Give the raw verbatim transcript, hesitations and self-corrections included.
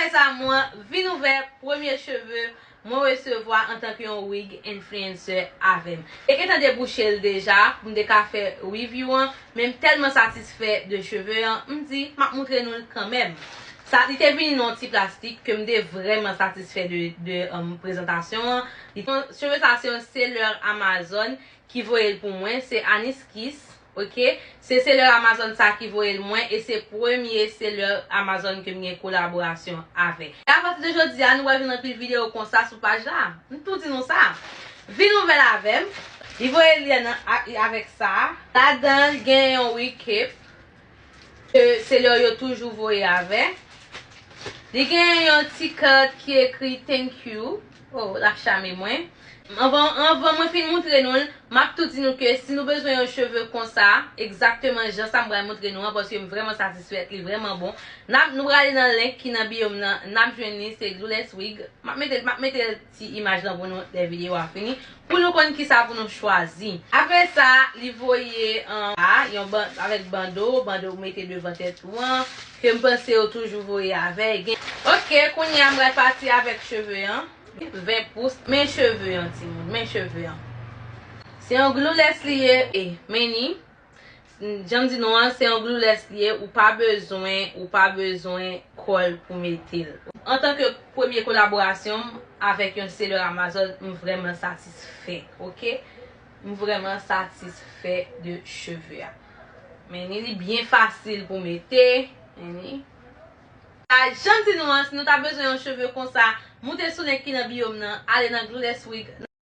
Mes amours, vin ouvè premye cheve mwen resevwa antanke yon wig influencer avè m. E gentan debouche l deja pou m te ka fè review an, men m tèlman satisfè de cheve an, m di m ap moutre nou l kanmenm. Sa, li te vini nan yon ti plastik ke m te vrèman satisfè de, de um, prezantasyon an. Li, cheve sa se yon seller Amazon ki voye l pou mwen, se Anis Kiss, ok? Se seller Amazon sa ki voye l mwen, e se premye seller Amazon ke m gen kolaborasyon avè. E apati de jodi a, nou wè vin anpil videyo konsa sou paj la. M tou di nou sa. Vin ouvè l avè m. Li voye l nan, a- avèk sa. Ladan l gen yon wig cape. Ke seller yo toujou voye avè. Li gen yon ti kat ki ekri "Thank you". Oh, l ap chame mwen. Anvan, anvan mwen fin moutre nou l, m ap tou di nou ke si nou bezwen yon cheve konsa, egzakteman jan sa m pral moutre nou an, paske m vrèman satisfèt, li vrèman bon. N ap, nou prale nan link ki nan bio m nan, n ap jwenn li, se Glueless Wig. M ap mete, m ap mete ti imaj lan pou nou lè videyo a fini, pou nou konn kisa pou nou chwazi. Apre sa, li voye an, a, yon ban, avèk bando, bando ou mete devan tèt ou an, ke m panse yo toujou voye avè. Gen, ok, kounye a m pral pati avèk cheve an. Ven pous, men cheve an, timoun, men cheve an. Se yon glueless li ye, e, men ni. Jan m di nou an, se yon glueless li ye, ou pa bezwen, ou pa bezwen kòl pou mete l. Antanke premye kolaborasyon m avèk yon seller Amazon, m vrèman satisfè, ok? M vrèman satisfè de cheve a. Men ni, li byen fasil pou mete, men ni. A, jan m di nou an, si nou ta bezwen yon cheve konsa, moute sou link ki nan bio m nan, ale nan Glueless Wig.